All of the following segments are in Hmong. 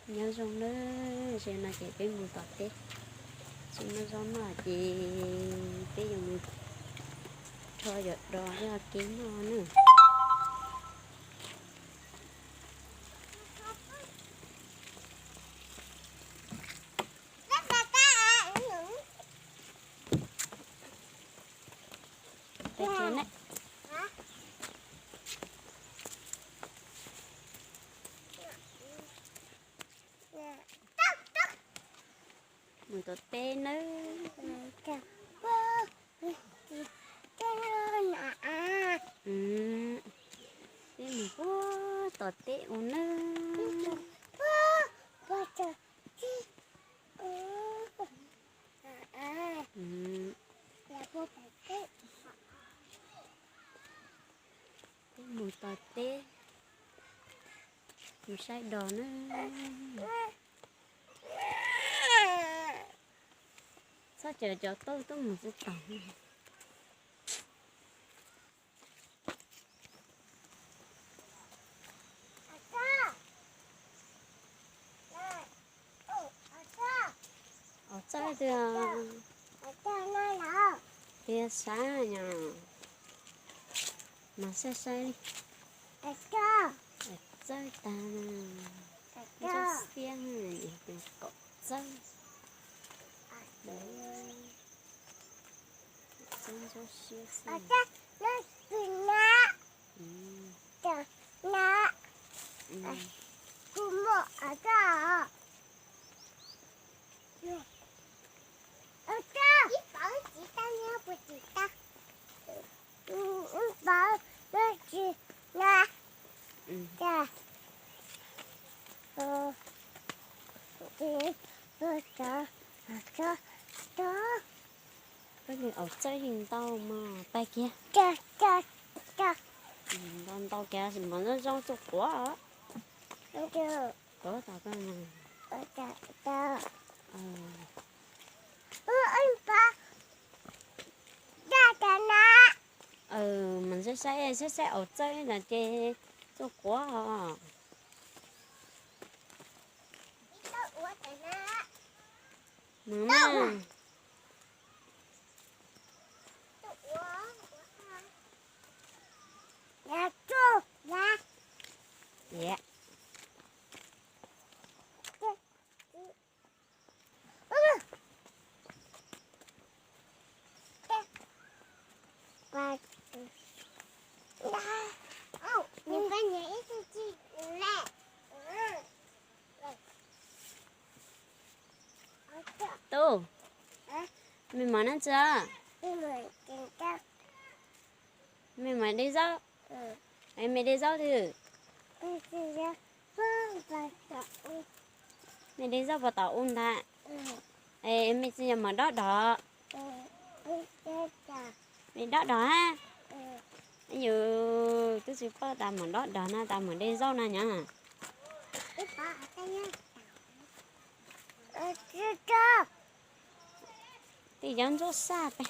Nyob zoo nawb, zaum no ces peb mus tom teb, tsis muaj zaub noj ces peb yuav mus rho yom dos coj kev noj nawb. Mus tom teb nawb. Peb mus puag tom teb ua nawb. Peb mus tom teb, mus saib dos nawb. Txhob caw cov tuaj tuaj mus tsis taus. Aus txawj tiag, tiag sab nyom, mas saib saib li. Aus txawj tag, ntsuab xiab, kaum txawj. Txawj ntsuab siab xwb. Peb li aus txawj yeej ntau mas pais kiag. Ntau ntau kiag mas zoo zoo txuj quav. Quav tau koj. Mas saib saib saib saib aus txawj no ces txuj quav os. Mas na. Tub, mej mam nab tsi? Mej mam de zaub? Es mej de zaub twg? Mej de zaub puas tom u ntag? Es mej tsi yog mam dob dog? Mej dob dog hab? Yus twb tsi paub tas mam dob dog na, tas mam de zaub na nyab. Tej cov ntsuab saj peb.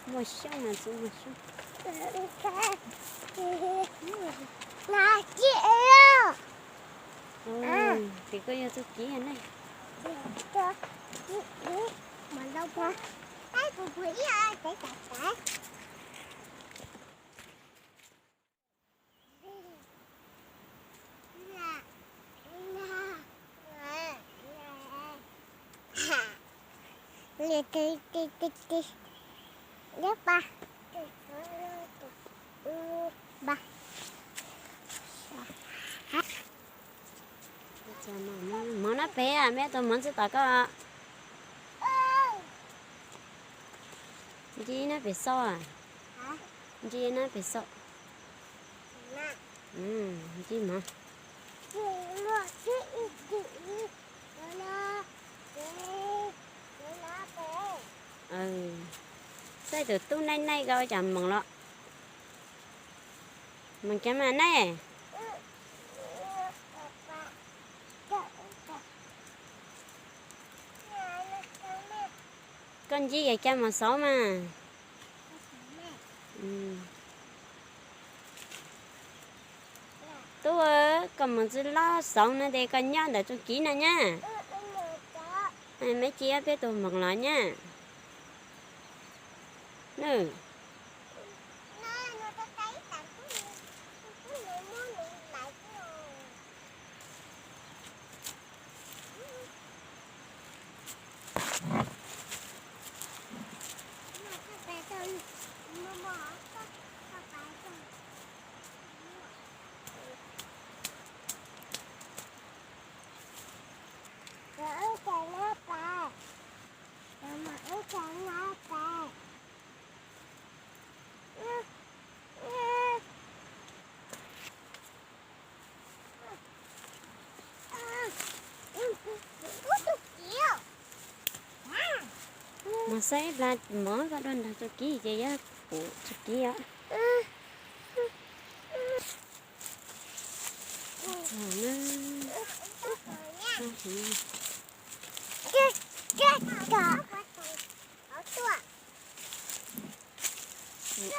Muaj xyoob mas tsis muaj xyoob. Ces koj yog tug kiv ne. Mov nab pem, meb tus mov ntxim tos koj. Nci nab pem xauj, nci nab pem xauj. Nci mov. Saib tus tub naij naij ko ua cas moos los. Moos cas mas naij? Koj nci yam cas mus xauv mas. Tub, koj mus txwj loj xauv no ces koj nyob ntawm txuj kiv no nyab. Meb cia peb tus moos los nyab. Mus saib ib plag mov koj dua nrog txuj kiv ces yuav pum txuj kiv os.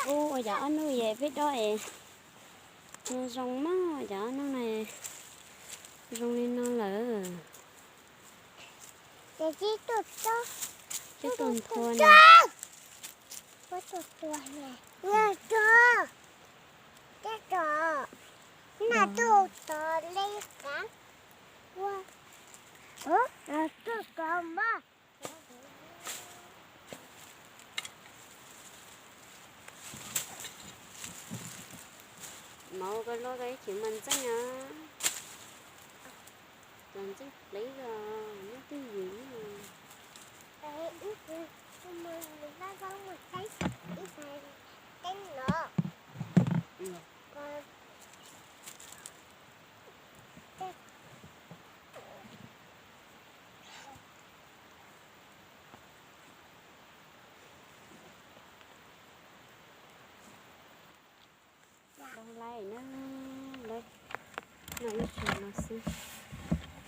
Ua yog ob hnub es peb dob es zoo mog, cov ob hnub no zoo li no lawm. Cov tuaj nthua na. Mauv ko luaj ko ib chim mas ntxeej os. Txog ntxeej plev os, nyob twj ywm. Lawv, lawv noj lub sua no xwb,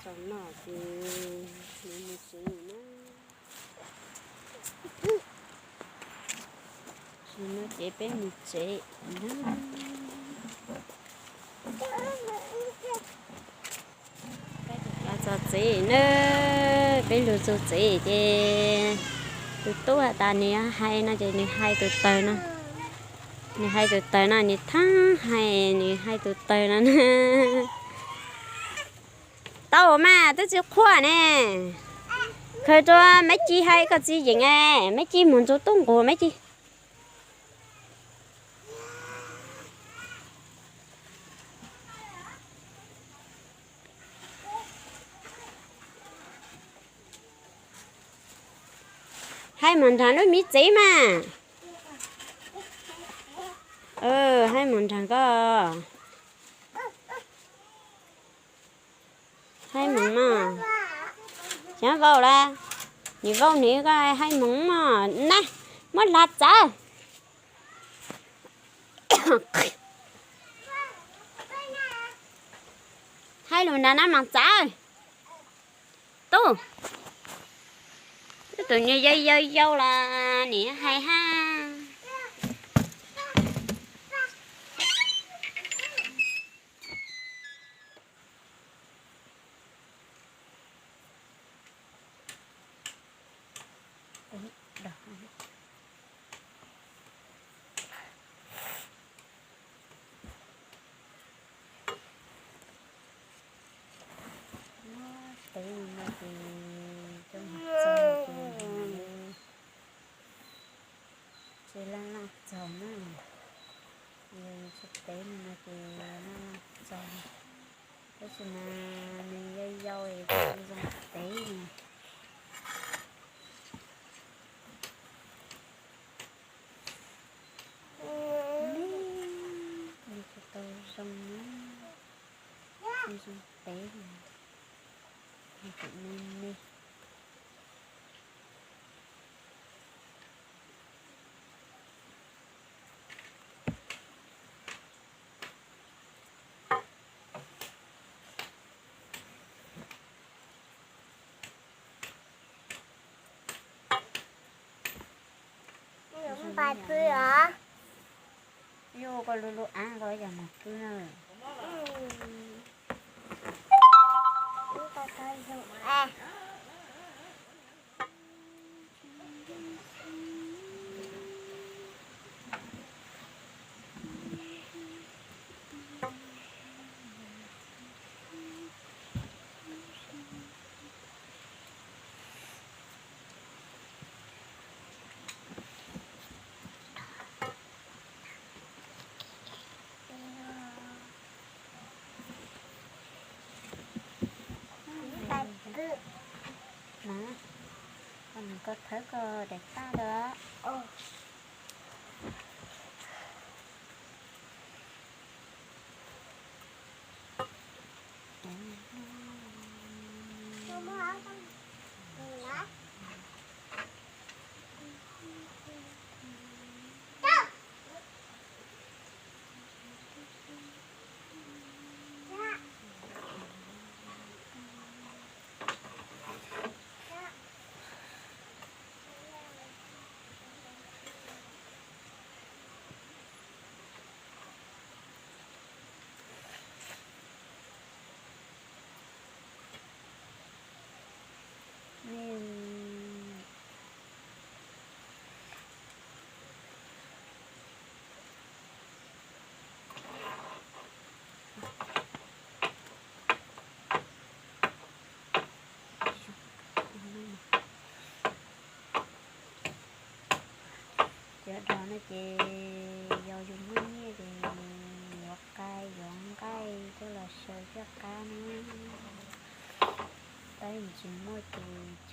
tsaus noj ces yuav mus tsev na. Tsis no ces peb mus tsev na. Los txog tsev na, peb lug txug tsev ces tus tub has tas nws hais no ces nws hais tus tawg no, nws hais tus tawg no, nws thaab hais, nws hais tus tawg no na. Tau mas twb tsis qhuaj ne. Khaws rua Maiv Ci hais koj txiv yeem, Maiv Ci mus ntxuav tub nquas Maiv Ci. Haib moog nraag lub miv tsev mas. Haib moog nraag koj. Haib moog mas. Xyov vau lawm, nws vau nws koj haib moog mas na, muab hlaa txawv. Haib lug nraag nab moog txawv. Tub, tub tus nyuas yau yau yau los nim haib hab. Ces coj mus txog ces tsis laj laj txaus na. Yog yus tsis tev no ces laj laj txaus, tab sis mas nws yau yau es kuv zoo tev no. Nws tsis tau zoo na, tsis zoo tev, nws tseem me me. Yus pais pw os. Yus ko lub lub av ko yog mus pw na. Mas, koj thawb koj daim tawb ntawd. Cov dog no ces yog yus muaj nyiaj ces yuav qai yuav nqaij coj los xyaw coj qab na. Tab yus tsis muaj ces